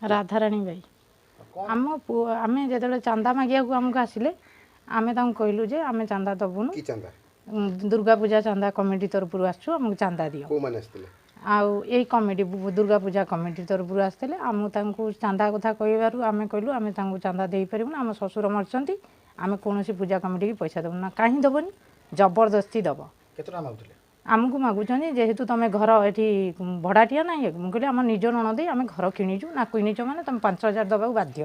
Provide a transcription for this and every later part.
ରାଧାରାଣୀ ବାଇ। ଆମ ପୁଅ, ଆମେ ଯେତେବେଳେ ଚାନ୍ଦା ମାଗିବାକୁ ଆମକୁ ଆସିଲେ, ଆମେ ତାଙ୍କୁ କହିଲୁ ଯେ ଆମେ ଚାନ୍ଦା ଦେବୁନୁ। କି ଚାନ୍ଦା? ଦୁର୍ଗା ପୂଜା ଚାନ୍ଦା, କମିଟି ତରଫରୁ ଆସିଛୁ, ଆମକୁ ଚାନ୍ଦା ଦିଅ। କୋଉମାନେ ଆସିଥିଲେ? ଆଉ ଏଇ କମିଟି, ଦୁର୍ଗା ପୂଜା କମିଟି ତରଫରୁ ଆସିଥିଲେ। ଆମ ତାଙ୍କୁ ଚାନ୍ଦା କଥା କହିବାରୁ ଆମେ କହିଲୁ ଆମେ ତାଙ୍କୁ ଚାନ୍ଦା ଦେଇପାରିବୁନି, ଆମ ଶ୍ୱଶୁର ମରିଛନ୍ତି, ଆମେ କୌଣସି ପୂଜା କମିଟିକି ପଇସା ଦେବୁନି। ନା, କାହିଁ ଦେବନି? ଜବରଦସ୍ତି ଦେବ। କେତେ ଟଙ୍କା ମାଗୁଥିଲେ? ଆମକୁ ମାଗୁଛନ୍ତି, ଯେହେତୁ ତୁମେ ଘର ଏଠି ଭଡ଼ାଟିଆ ନାହିଁ। ମୁଁ କହିଲି ଆମ ନିଜ ନଣଦେଇ, ଆମେ ଘର କିଣିଛୁ। ନା, କିଣିଛ ମାନେ ତୁମେ 5000 ଦେବାକୁ ବାଧ୍ୟ,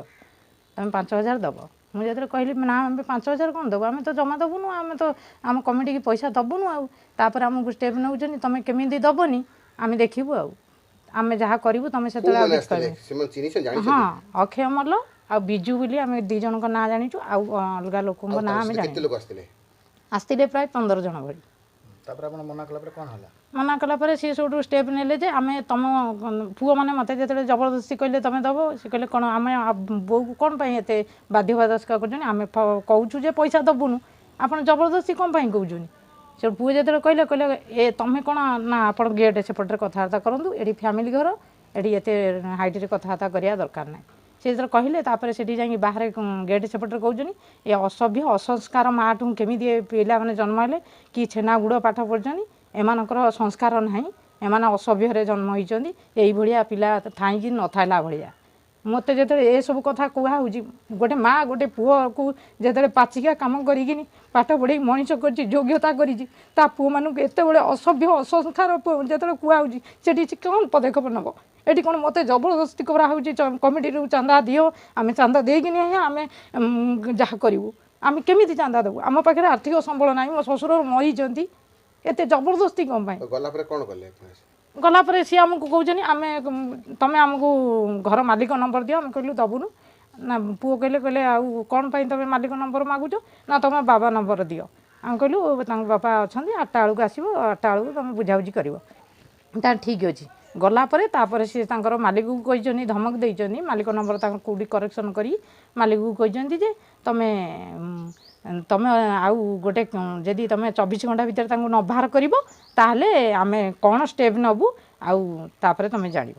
ତୁମେ 5000 ଦେବ। ମୁଁ ଯେତେବେଳେ କହିଲି ନା, ଆମେ 5000 କ'ଣ ଦେବୁ, ଆମେ ତ ଜମା ଦେବୁନୁ, ଆମେ ତ ଆମ କମିଟିକି ପଇସା ଦେବୁନୁ। ଆଉ ତାପରେ ଆମକୁ ଷ୍ଟେପ୍ ନେଉଛନ୍ତି, ତୁମେ କେମିତି ଦେବନି, ଆମେ ଦେଖିବୁ, ଆଉ ଆମେ ଯାହା କରିବୁ ତୁମେ ସେତେବେଳେ ଆଉ କୋଉମାନେ କିଛି ଆସିଥିଲେ? କହିବନି। ସେମାନେ ଚିହ୍ନିଛନ୍ତି, ଜାଣିଛନ୍ତି? ହଁ, ଅକ୍ଷୟ ମଲ୍ଲ ଆଉ ବିଜୁ ବୋଲି ଆମେ 2 ଜଣଙ୍କ ନାଁ ଜାଣିଛୁ, ଆଉ ଅଲଗା ଲୋକଙ୍କ ଆଉ ନାଁ ତାଙ୍କ ଆମେ ସହିତ କେତେ ଜାଣିନୁ। ଲୋକ ଆସିଥିଲେ? ଆସିଥିଲେ ପ୍ରାୟ 15 ଜଣ ଭଳି। ତାପରେ ଆପଣ ମନା କଲା ପରେ କ'ଣ ହେଲା? ମନା କଲା ପରେ ସିଏ ସେଇଠୁ ଷ୍ଟେପ୍ ନେଲେ ଯେ ଆମେ ତୁମ ପୁଅମାନେ ମୋତେ ଯେତେବେଳେ ଜବରଦସ୍ତି କହିଲେ ତୁମେ ଦେବ, ସେ କହିଲେ କ'ଣ ଆମେ ବୋଉକୁ କ'ଣ ପାଇଁ ଏତେ ବାଧ୍ୟବାଧକ କରୁଛନ୍ତି? ଆମେ କହୁଛୁ ଯେ ପଇସା ଦେବୁନୁ, ଆପଣ ଜବରଦସ୍ତି କ'ଣ ପାଇଁ କହୁଛନ୍ତି? ସେ ପୁଅ ଯେତେବେଳେ କହିଲେ, କହିଲେ ଏ ତୁମେ କ'ଣ ନା, ଆପଣ ଗେଟ୍ ସେପଟରେ କଥାବାର୍ତ୍ତା କରନ୍ତୁ, ଏଠି ଫ୍ୟାମିଲି ଘର, ଏଠି ଏତେ ହାଇଟ୍ରେ କଥାବାର୍ତ୍ତା କରିବା ଦରକାର ନାହିଁ। ସେ ଯେତେବେଳେ କହିଲେ, ତାପରେ ସେଠି ଯାଇକି ବାହାରେ ଗେଟ୍ ସେପଟରେ କହୁଛନ୍ତି, ଏ ଅସଭ୍ୟ ଅସଂସ୍କାର ମାଆଠୁ କେମିତି ଏ ପିଲାମାନେ ଜନ୍ମ ହେଲେ? କି ଛେନା ଗୁଡ଼ ପାଠ ପଢ଼ୁଛନ୍ତି? ଏମାନଙ୍କର ସଂସ୍କାର ନାହିଁ, ଏମାନେ ଅସଭ୍ୟରେ ଜନ୍ମ ହେଇଛନ୍ତି, ଏଇଭଳିଆ ପିଲା ଥାଇକି ନଥାଇଲା ଭଳିଆ। ମୋତେ ଯେତେବେଳେ ଏସବୁ କଥା କୁହାହେଉଛି, ଗୋଟେ ମା ଗୋଟେ ପୁଅକୁ ଯେତେବେଳେ ପାଚିକା କାମ କରିକିନି ପାଠ ପଢ଼େଇକି ମଣିଷ କରିଛି, ଯୋଗ୍ୟତା କରିଛି, ତା ପୁଅମାନଙ୍କୁ ଏତେବେଳେ ଅସଭ୍ୟ ଅସଂସ୍କାର ଯେତେବେଳେ କୁହାହେଉଛି, ସେଠି ସେ କ'ଣ ପଦକ୍ଷେପ ନେବ? ଏଠି କ'ଣ ମୋତେ ଜବରଦସ୍ତି କରାହେଉଛି, କମିଟିରୁ ଚାନ୍ଦା ଦିଅ, ଆମେ ଚାନ୍ଦା ଦେଇକିନି ହିଁ ଆମେ ଯାହା କରିବୁ। ଆମେ କେମିତି ଚାନ୍ଦା ଦେବୁ? ଆମ ପାଖରେ ଆର୍ଥିକ ସମ୍ବଳ ନାହିଁ, ମୋ ଶ୍ୱଶୁର ମରିଛନ୍ତି, ଏତେ ଜବରଦସ୍ତି କ'ଣ ପାଇଁ? ଗଲା ପରେ କ'ଣ କଲେ? ଗଲା ପରେ ସିଏ ଆମକୁ କହୁଛନ୍ତି ଆମେ ତମେ ଆମକୁ ଘର ମାଲିକ ନମ୍ବର ଦିଅ। ଆମେ କହିଲୁ ଦେବୁନୁ। ନା, ପୁଅ କହିଲେ, କହିଲେ ଆଉ କ'ଣ ପାଇଁ ତମେ ମାଲିକ ନମ୍ବର ମାଗୁଛ? ନା, ତମ ବାବା ନମ୍ବର ଦିଅ। ଆମେ କହିଲୁ ତାଙ୍କ ବାପା ଅଛନ୍ତି, 8ଟା ବେଳକୁ ଆସିବ, 8ଟା ବେଳକୁ ତମେ ବୁଝାବୁଝି କରିବ। ତା ଠିକ୍ ଅଛି। ଗଲା ପରେ ତାପରେ ସିଏ ତାଙ୍କର ମାଲିକକୁ କହିଛନ୍ତି, ଧମକ ଦେଇଛନ୍ତି, ମାଲିକ ନମ୍ବର ତାଙ୍କ କେଉଁଠି କରେକ୍ସନ୍ କରି ମାଲିକକୁ କହିଛନ୍ତି ଯେ ତମେ ତମେ ଆଉ ଗୋଟେ ଯଦି ତମେ 24 ଘଣ୍ଟା ଭିତରେ ତାଙ୍କୁ ନ ବାହାର କରିବ, ତାହେଲେ ଆମେ କ'ଣ ଷ୍ଟେପ୍ ନେବୁ ଆଉ ତାପରେ ତମେ ଜାଣିବ।